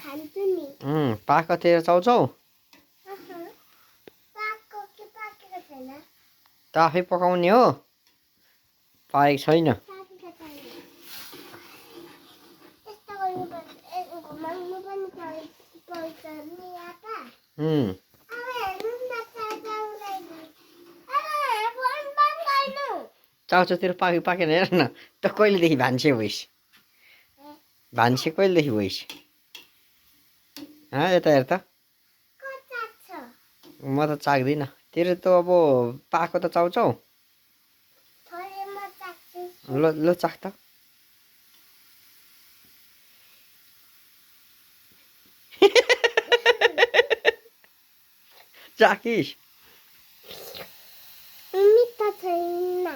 खान्छु नि। पाएको तेरो चाउचाउ पाकेको कि पाकेको छैन? त आफै पकाउने हो पाएको छैन। पाकेको छैन। यस्तो गर्नुपर्छ, घुमाउनु पनि पर्छ नि आप्पा। अब हेर्नुहोस् न चाउचाउलाई। फोन बन्द गर्नु। चाउचाउतिर पाकेन हेर न त कहिलेदेखि भान्से भइस् भान्से कहिलेदेखि भइस् यता हेर त म त चाख्दिनँ तेरो त अब पाएको त चाउचाउ ल चाख त चाखिस् मिठो छैन।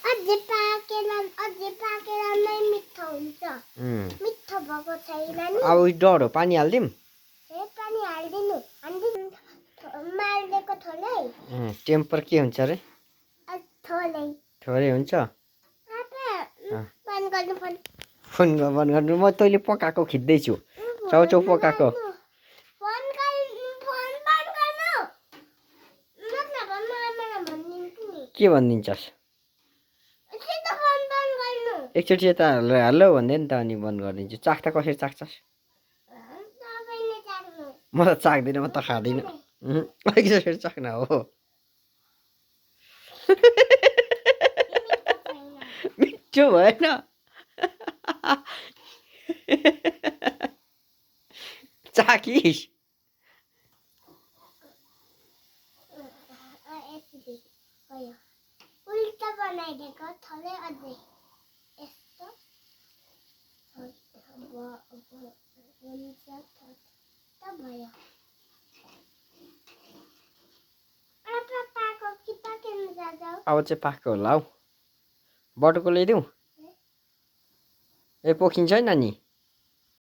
अझै पाकेर नै मिठो हुन्छ। मिठो भएको छैन नि। अब डर हो पानी हालिदिउँ पानी हालिदिनु मालिदिएको थोरै टेम्पर के हुन्छ अरे थोरै हुन्छ। बन्द गर्नु फोन बन्द गर्नु म तैँले पकाएको खिच्दैछु चाउचाउ पकाएको के भनिदिन्छस् एकचोटि यता हेलो भन्दै नि त अनि बन्द गरिदिन्छु चाख त कसरी चाख्छस् म त चाख्दिनँ म त खाँदिनँ एकचोटि चाख्न हो मिठो भएन चाखिस् उल्टा बनाइदिएको थोरै अझै यस्तो भयो। अब चाहिँ पाएको होला हौ बटुको ल्याइदिउँ ए पोखिन्छ है नानी